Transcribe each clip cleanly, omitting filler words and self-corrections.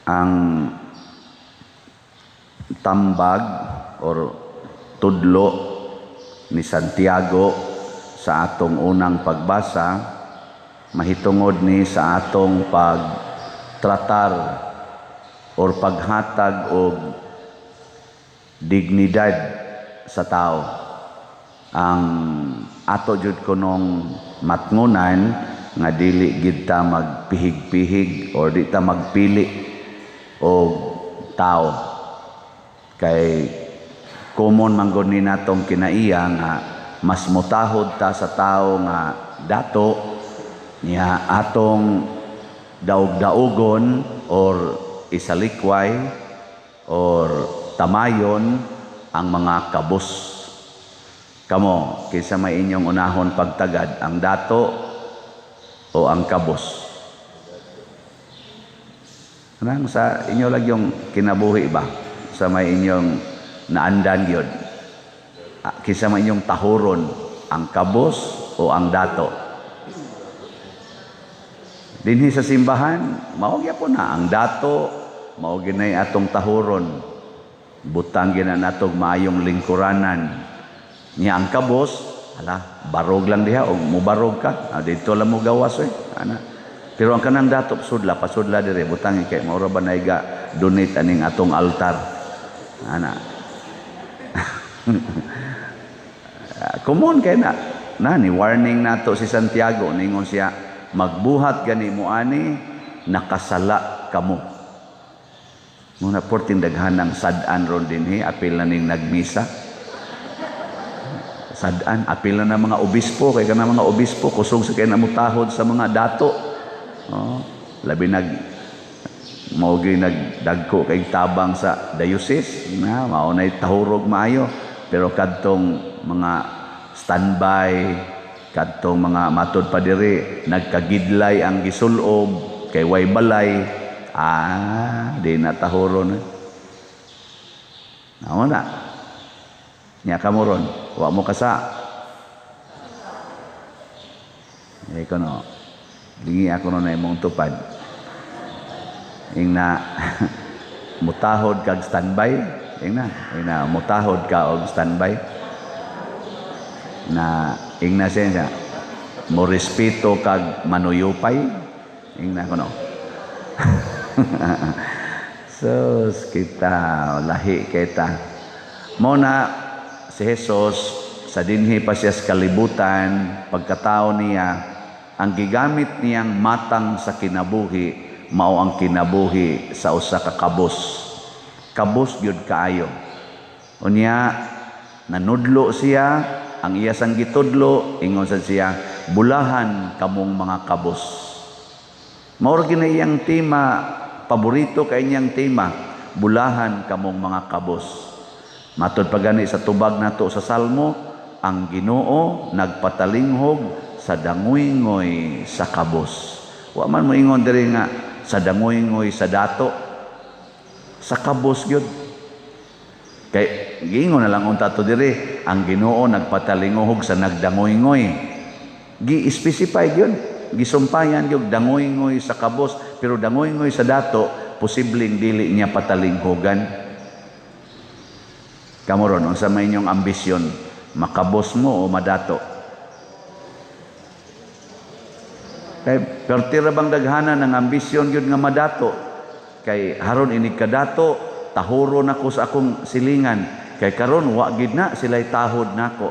Ang tambag or tudlo ni Santiago sa atong unang pagbasa mahitungod ni sa atong pagtratar or paghatag og dignidad sa tao. Ang ato jud kunong matngunan nga dili gid ta magpihig-pihig or di ta magpili og tao, kay common man gud ni natong kinaiya nga mas mutahod ta sa tao nga dato niya, atong daog-daogon or isalikway or tamayon ang mga kabos. Kamo, kinsa may inyong unahon pagtagad, ang dato o ang kabos? Anang sa inyo lang yung kinabuhi ba? Sa may inyong naandan yun? Kinsa may inyong tahuron, ang kabos o ang dato? Dinhi sa simbahan, mao gyapon na ang dato, mao ginay atong tahuron. Butang gina natog maayong lingkuranan. Nya ang kabos, ala, barog lang diha og mubarog ka. Dito lang mo gawas oy. Ana. Pero ang kanang dato sudla, pasudla dire, butang kay mao ra ba naiga donate aning atong altar. Ana. Common kay na. Na ni warning nato si Santiago, ningon siya, magbuhat gani mo ani, nakasala kamo. Muna porting daghan ng sad-an ron dinhi, apil na ning nagmisa. Sad-an, apil na ng mga obispo, kay kana mga obispo kusog sa kay namutahod sa mga dato. Oh, labi nag mao gyud nagdagko kay tabang sa diocese na mao nay tahurog maayo, pero kadtong mga standby, kadtong mga matod pa diri nagkagidlay ang gisulob kay way balay, di na tahuron. Nao na nya kamo ron, wa mo kasa eh kono dingi ako no na imong tupad ing na mutahod kag standby, ing na mutahod ka og standby, na ing na siya mo respeto kag manuyupay, ing na kono. Sus, kita lahi kita. Mo na si Jesus sa dinhi pa siya sa kalibutan, pagkatao niya, ang gigamit niyang matang sa kinabuhi mao ang kinabuhi sa usa ka kabos. Kabos gyud kaayo. Unya nanudlo siya, ang iya sang gitudlo, ingon sad siya, bulahan kamong mga kabos. Mao ra gyud iyang tema, paborito kay niyang tema, bulahan kamong mga kabos. Matod pa gani sa tubag nato sa Salmo, ang Ginoo nagpatalinghog sa dangoy-ngoy sa kabos. Wa man mo ingon diri nga sa dangoy-ngoy sa dato, sa kabos gyud. Kay giingon na lang unta to diri, ang Ginoo nagpatalinghog sa nagdangoy-ngoy. Gi-specify gyud, gisumpayan gyud dangoy-ngoy sa kabos, pero dangoy-ngoy sa dato posibleng dili niya patalinghogan. Kamo ron, unsa may inyong ambisyon, makabos mo o madato? Kay pertira bang daghanan ang ambisyon gyud nga madato? Kay haron inig kadato, tahuro nako sa akong silingan. Kay karon wa gid na sila'y tahod nako.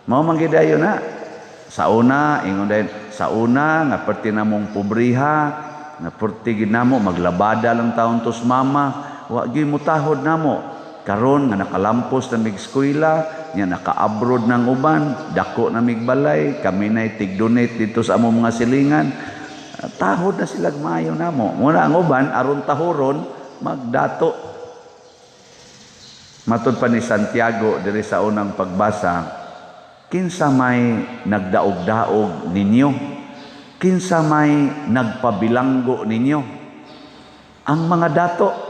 Mao man gid ayo na. Sa una, ingon dayon, sa una nga perti namong pobriha, nga perti gid namo maglabada lang taon tos mama, wa gid mo tahod namo. Karon nga nakalampos na mig eskwela, nya naka-abroad ng uban, dako na mig balay, kami nay tig-donate dito sa among mga silingan. Tahod na sila maayo namo. Muna ang uban aron tahuron magdato. Matud pa ni Santiago diri sa unang pagbasa, kinsa may nagdaog-daog ninyo? Kinsa may nagpabilanggo ninyo? Ang mga dato.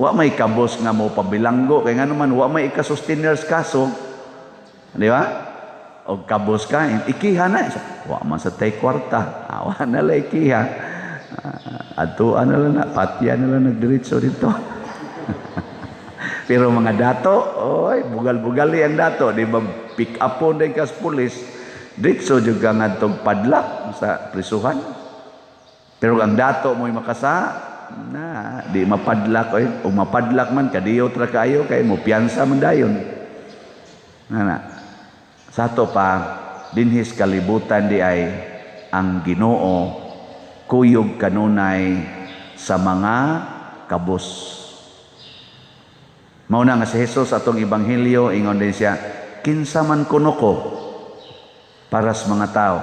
Wa may kabos nga mo pabilanggo kay ngano man wa may ikasusteners kaso, di ba? Og kabos ka, ikiha na. Wa man sa tay kwarta, wa na lay ikiha. Adtuan na lang na, patya na lang nagdiretso dito. Pero mga dato, oy, bugal-bugali ang dato, di ba, pick up po din kas pulis, diretso jud ka ngadtong padlock sa prisuhan. Pero ang dato mo'y makasa, na di mapadlock oy, ug mapadlock man kadiyot ra kaayo kay mo piyansa man dayon. Na sa ato pa dinhis kalibutan di ay ang Ginoo kuyog kanunay sa mga kabos. Mao na nga si Jesus atong ebanghelyo ingon din siya, kinsa man kuno ko para sa mga tao.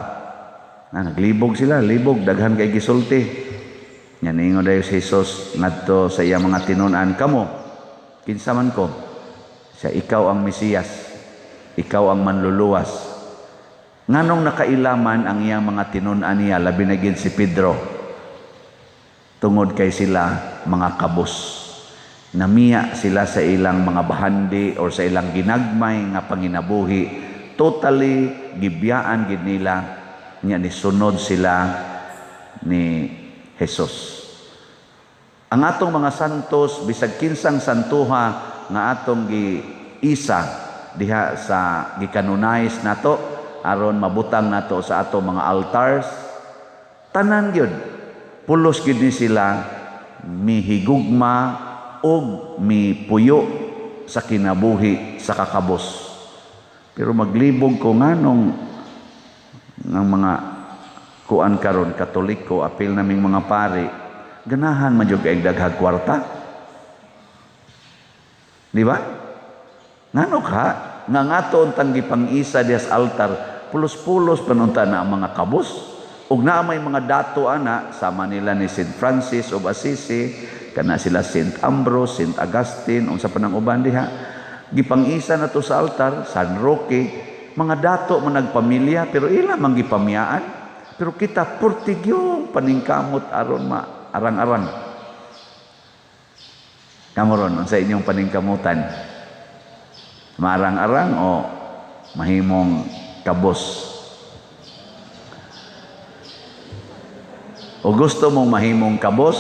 Na naglibog sila, libog daghan kay gisulti. Nya niingon dayon si Jesus ngadto sa iyang mga tinun-an, kamo kinsa man ko? Siya, ikaw ang Mesiyas, ikaw ang manluluwas. Nganong nakailaman ang iyang mga tinun-an niya, labi na gid si Pedro? Tungod kay sila mga kabos. Namiya sila sa ilang mga bahandi or sa ilang ginagmay nga panginabuhi. Totally gibiyaan gid nila nya nisunod sila ni Jesus. Ang atong mga santos, bisag kinsang santuha nga atong giisa diha sa gikanunais nato aron mabutang nato sa ato mga altars, tanan gyud pulos gyud ni sila mihigugma og mipuyo sa kinabuhi sa kakabos. Pero maglibog ko nganong ng mga kuan karon Katoliko, apil naming mga pari, ganahan man jud kay daghag kwarta. Di ba? Ngano ka nga ngato untang gipang-isa diha sa altar, pulos-pulos panunta na ang mga kabos. Ug naa may mga dato ana sama nila ni Saint Francis of Assisi, kana sila Saint Ambrose, Saint Augustine, unsa pa nang uban diha. Gipang-isa na to sa altar, San Roque, mga dato man nagpamilya pero ila man gipamiyaan. Pero kita purtigyong paningkamot aron maarang-arang. Kamo ron, unsa inyong paningkamutan? Maarang-arang o mahimong kabos? O gusto mong mahimong kabos,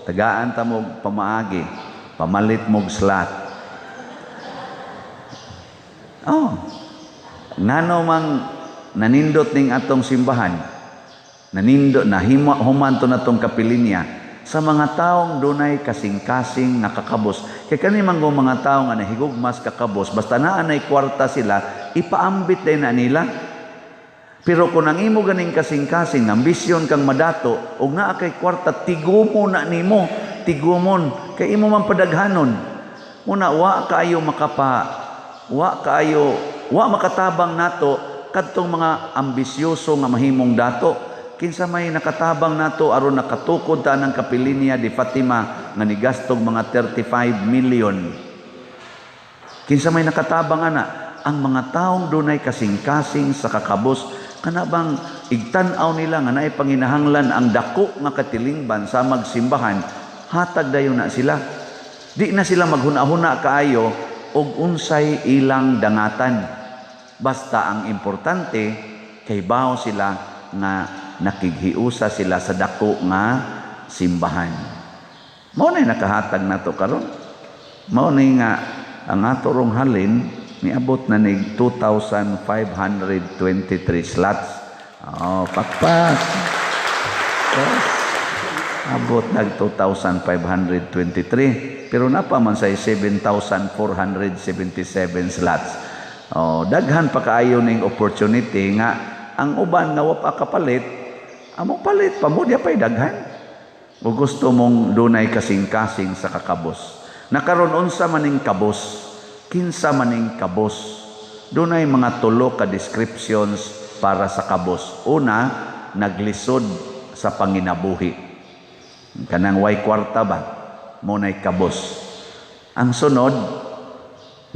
tagaan ta mo pamaagi, pamalit mog slot. Oh, ngano mang nanindot ning atong simbahan, nanindot nahimo human to natong kapilinya sa mga taong dunay kasing-kasing nakakabos. Kay kani man mga tao nga nahigugmas kakabos, basta naa nay kwarta sila, ipaambit din na nila. Pero kung ang imo ganing kasing-kasing, ambisyon kang madato, ug naa kay kwarta, tigumo na nimo, tigumon, kay imo man padaghanon. Muna wa kaayo makapa, wa kaayo, wa makatabang nato kadtong mga ambisyoso nga mahimong dato. Kinsa may nakatabang nato aron nakatukod ta ng kapilinya di Fatima nga nigastog mga 35 million. Kinsa may nakatabang ana ang mga taong dunay kasing-kasing sa kakabos, kana bang igtan-aw nila nga naay panginahanglan ang dako nga katilingban sa magsimbahan, hatag dayon na sila. Di na sila maghuna-huna kaayo og unsay ilang dangatan. Basta ang importante kay bawo sila nga nakighiusa sila sa dako nga simbahan. Mao na nakahatag nato karon. Mao ni nga ang ato rong halin niabot na nig 2,523 slots. Oh, pakpak. Yes. Abot nag 2,523 pero napa man say 7,477 slots. Oh, daghan pa kaayo ning opportunity nga ang uban nga wa pa kapalit, amo palit pa mo, diya pa'y daghan. O gusto mong dunay kasing-kasing sa kakabos. Nakaron unsa maning kabos? Kinsa maning kabos? Dunay mga tulo ka descriptions para sa kabos. Una, naglisod sa panginabuhi. Kanang way kwarta ba? Mo nay kabos. Ang sunod,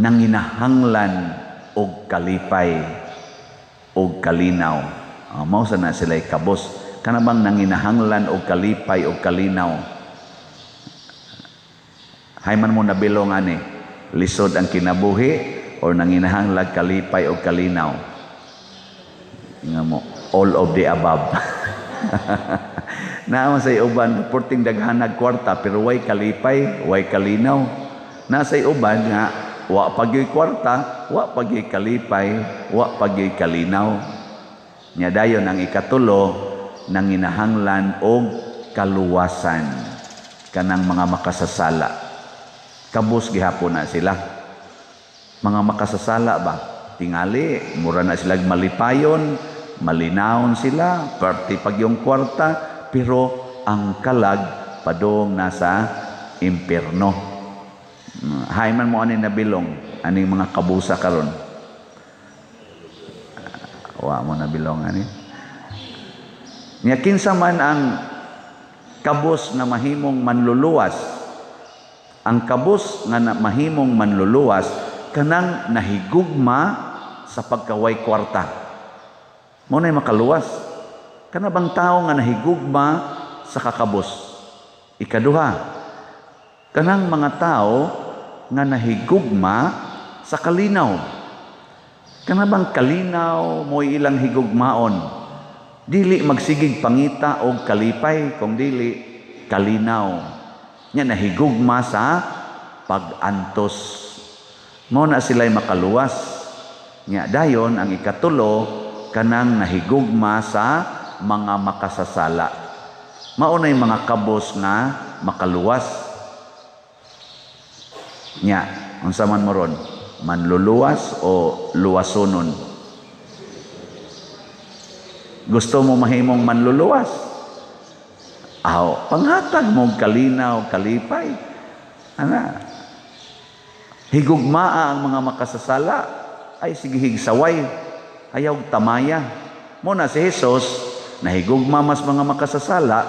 nanginahanglan og kalipay og kalinaw. Mao sa na sila'y kabos. Kana bang nanginahanglan og kalipay og kalinaw? Hay man mo nabilong ani, lisod ang kinabuhi or nanginahanglan kalipay og kalinaw? Nga mo, all of the above. Naa say uban porting daghanag kwarta pero way kalipay, way kalinaw. Naa say uban nga wa pa gyoy kwarta, wa pa gyoy kalipay, wa pa gyoy kalinaw. Nya dayon ang ikatulo, nanginahanglan og kaluwasan kanang mga makasasala. Kabus gihapon na sila. Mga makasasala ba? Tingali, mura na sila malipayon, malinawon sila, perti pag yung kwarta, pero ang kalag padong nasa impierno. Hay man mo ani nabilong aning mga kabusa karon. Wa mo nabilong ani. Nya kinsa man ang kabus nga mahimong manluluwas? Ang kabus nga mahimong manluluwas kanang nahigugma sa pagkaway kwarta. Mo nay makaluwas. Kana bang tao nga nahigugma sa kakabos? Ikaduha, kanang mga tao nga nahigugma sa kalinaw. Kana bang kalinaw mo'y ilang higugmaon? Dili magsigig pangita og kalipay, kung dili kalinaw. Nya nahigugma sa pag-antos. Mao na sila'y makaluwas. Nya dayon ang ikatulo, kanang nahigugma sa mga makasasala. Mao nay mga kabos nga makaluwas. Nya, unsa man mo ron? Manluluwas o luwasonon? Gusto mo mahimong manluluwas? Aw, panghatag mo kalinaw, kalipay. Ana. Higugmaa ang mga makasasala, ay sige higsaway, ayaw tamaya. Mo na si Jesus, nahigugma mas mga makasasala,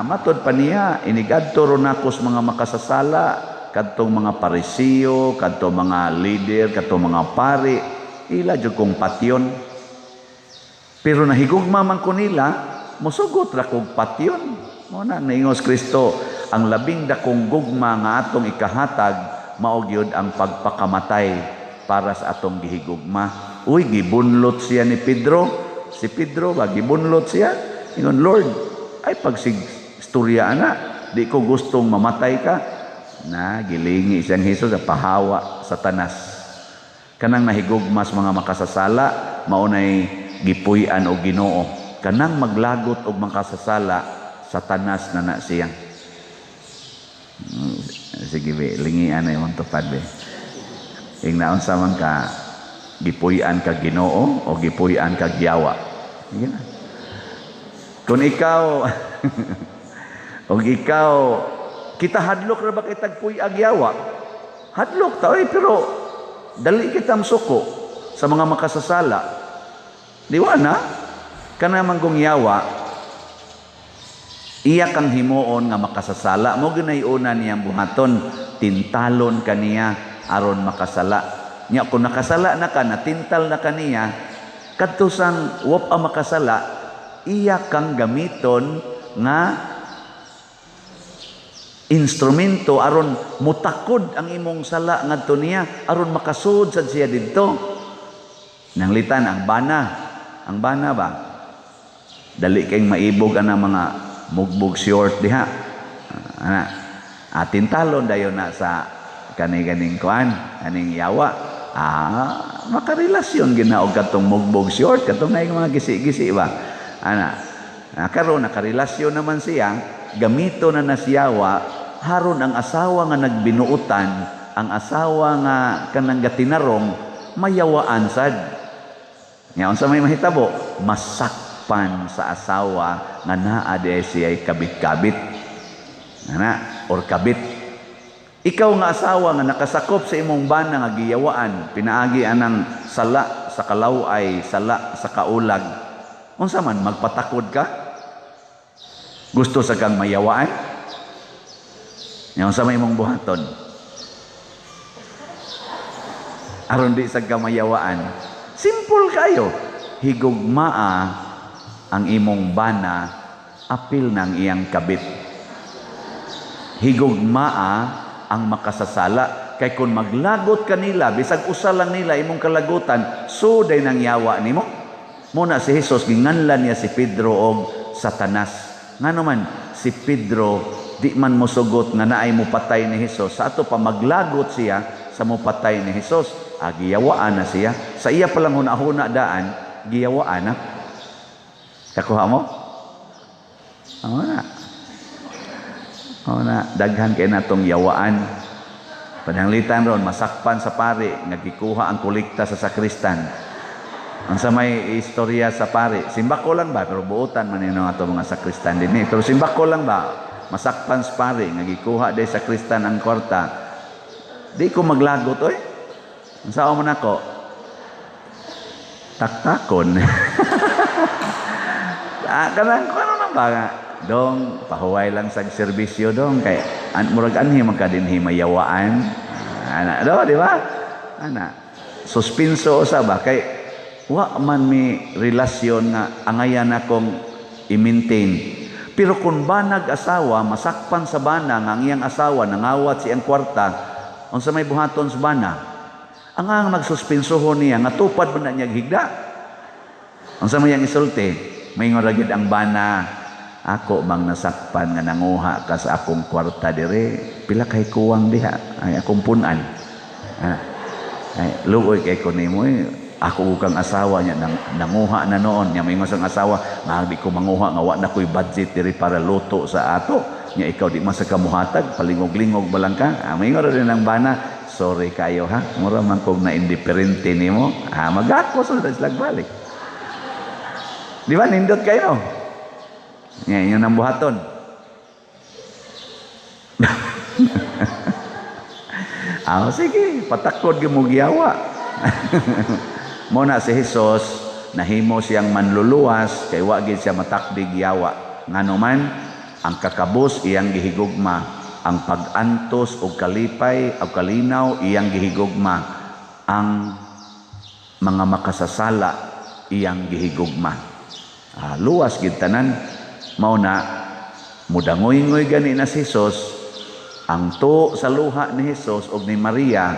matod pa niya, inigadto ron nakos mga makasasala, kadtong mga Parisiyo, kadtong mga leader, kadtong mga pari, ila jud kong patyon. Pero nahigugma man ko nila, musugot ra kog patyon. Mo na naingos Kristo, ang labing dakong gugma nga atong ikahatag mao gyud ang pagpakamatay para sa atong gihigugma. Uy, gibunlot siya ni Pedro. Si Pedro ba gibunlot siya? Ingon, "Lord, ay pagsig istorya ana, di ko gustong mamatay ka." Na gilingi siyang Hesus sa pahawa, Satanas. Kanang nahigugma sa mga makasasala, mao nay gipuy-an og Ginoo. Kanang maglagot og makasasala, Satanas na na siya. Sige be, lingian na imong tupad be. Ingnaon sa man ka, gipuy-an kag Ginoo o gipuy-an kag yawa? Sige na. Kung ikaw og ikaw, kita hadlok ra ba kitag puy-ag yawa? Hadlok ta oy, pero dali kita suko sa mga makasasala. Di wa na kana manggong yawa, iya kang himuon nga makasasala. Mo ginay una niyang buhaton, tintalon kaniya aron makasala. Nya kung nakasala na ka, natintal na kaniya, kadto sang wap ang makasala, iya kang gamiton nga instrumento aron mutakod ang imong sala ngadto niya, aron makasud sad siya didto. Nanglitan ang bana, ang bana ba, dali kay maibog ana mga mugbog short diha ana, atin talon dayon na sa kani ganing kuan aning yawa, makarelasyon gina og katong mugbog short, katong naay mga gisi-gisi ba ana. Karon nakarelasyon naman siya, gamito na nasiyawa haron ang asawa nga nagbinuutan, ang asawa nga kanang gatinarong, mayawaan sad. Nya unsa may mahitabo? Masakpan sa asawa nga naa di siya'y kabit-kabit. Ana, or kabit. Ikaw nga asawa nga nakasakop sa imong bana nga giyawaan, pinaagi anang sala sa kalaway, sala sa kaulag. Unsa man, magpatakod ka? Gusto sa kang mayawaan? Nya unsa may imong buhaton? Aron di sa kamayawaan. Simple kayo. Higugmaa ang imong bana, apil ng iyang kabit. Higugmaa ang makasasala. Kay kung maglagot kanila, bisag usa lang nila imong kalagutan, so day nang yawa nimo. Muna si Jesus, ginganlan niya si Pedro og Satanas. Ngano man si Pedro di man mosugot nga naay mopatay ni Hesus. Sa ato pa maglagot siya sa mopatay ni Hesus. Ah, giyawaan na siya. Sa iya palang huna-huna daan, giyawaan na. Kakuha mo? Oo na. Oo na. Daghan kay natong yawaan. Pananglitan ron, masakpan sa pari, nga gikuha ang kolekta sa sakristan. Ang sa may istorya sa pari, simbako lang ba? Pero buotan man yun ang ato mga sakristan din eh. Pero simbako lang ba? Masakpan sa pari, nga gikuha day sakristan ang kwarta. Di ko maglagot, oy. Ang sao man ako? Taktakon. Ah, kanang ano na ba? Dong, pahuway lang sa serbisyo dong kay an murag anhi man ka dinhi mayawaan. Ana do, di ba? Ana. Suspinso usa ba kay wa man mi relasyon nga angayan akong i-maintain. Pero kung banag asawa, masakpan sa bana nga ang iyang asawa nangawat siyang kwarta, unsa may buhaton sa bana? Ang magsuspinsohon niya nga tupad man na niya higda. Unsa may iyang isulti? Maingon ra gid ang bana, ako bang nasakpan nga nanguha ka sa akong kwarta dire, pila kay kuwang diha, ay akong punan. Ah, ay luoy kay ko nimo eh. Ako kang asawa niya nanguha na noon niya. Maingon sang asawa nga di ko manguha nga wa na ko'y budget diri para luto sa ato niya, ikaw di man sa kamuhatag, palingog-lingog ba lang ka. Ah, maingon ra din ang bana, sorry kayo ha, mura man kog na indiferente nimo. Ah, magako sa sila balik, di ba? Nindot kayo niya, inyo nang buhaton. Ah, sige, patakod gyud mo giyawa. Mo na si Hesus nahimo siyang manluluwas kay wa gid siya matakdig yawa. Ngano man ang kakabos iyang gihigugma, ang pag-antos og kalipay og kalinaw iyang gihigugma, ang mga makasasala iyang gihigugma. Ah, luwas gid tanan. Mao na mudangoy-ngoy gani na si Hesus, ang tuo sa luha ni Hesus og ni Maria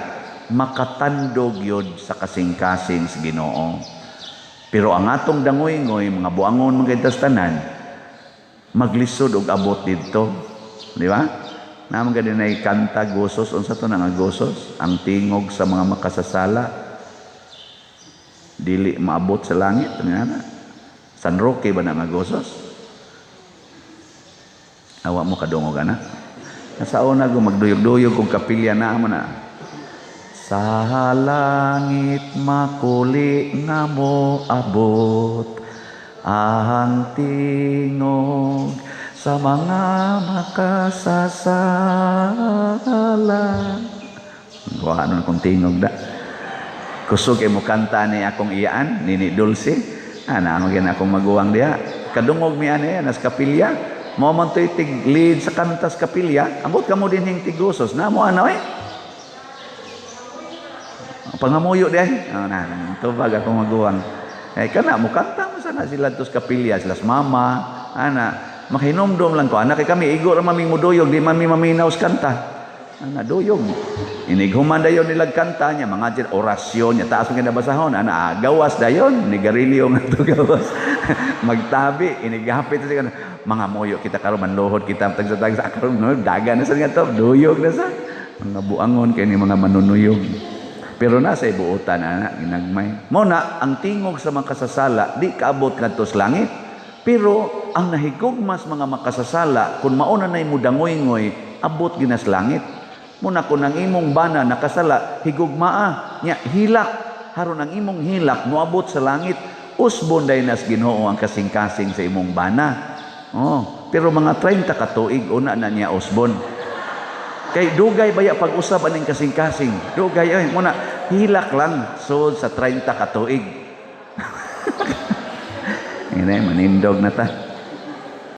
makatandog yod sa kasing-kasing sa Ginoo. Pero ang atong dangoy-ngoy, mga buangon mga tanan, maglisod og abot didto, di ba? Naman gani nay kanta gosos, unsa to na nga gosos? Ang tingog sa mga makasasala dili maabot sa langit, ano na? San Roque ba na nga gosos? Awa mo kadungog ana. Nasa una ko magduyog-duyog kung kapilya na mo na. Sa langit makuli nga mo abot ang tingog sa mga makasasala. Kuha nun akong tingog da. Kusog mo kanta ni akong iyaan, Nini Dulce. Ana, ano gina akong maguwang diha. Kadungog mi ani nas kapilya. Mo man to'y tig lead sa kantas kapilya. Ambot kamo din hing tigusos. Na mo ano eh. Pangamuyo di ay. Oh, na, tubag akong maguwang. Eh kana mo kanta mo sana sila tos kapilya, sila mama, ana. Makinomdom lang ko anak kay kami igo ra maming muduyog, di man mi maminaw sa kanta. Ana duyog. Inighuman dayon nilag kanta niya, mga dyan, orasyon niya, taas mo kinabasahon, ana, gawas dayon, nigarilyo nga to gawas. Magtabi, inigapit sa mga moyo kita karon manluhod kita tagsa-tagsa karon no, daga na sa nga to, duyog na sa mga buangon kay ni mga manunuyog. Pero nasa ibuotan ana, ginagmay. Mo na ang tingog sa mga kasasala di kaabot ngadto sa langit. Pero ang nahigugmas mga makasasala kung mauna nay mudangoy-ngoy abot ginas langit. Muna kung ang imong bana nakasala, higugmaa nya hilak, haron ang imong hilak moabot sa langit, usbon day nas Ginoo ang kasing-kasing sa imong bana. Oh, pero mga 30 ka tuig una na niya usbon. Kay dugay baya pag-usab aning kasing-kasing. Dugay ay muna hilak lang sud sa 30 ka tuig. Ini manindog na ta.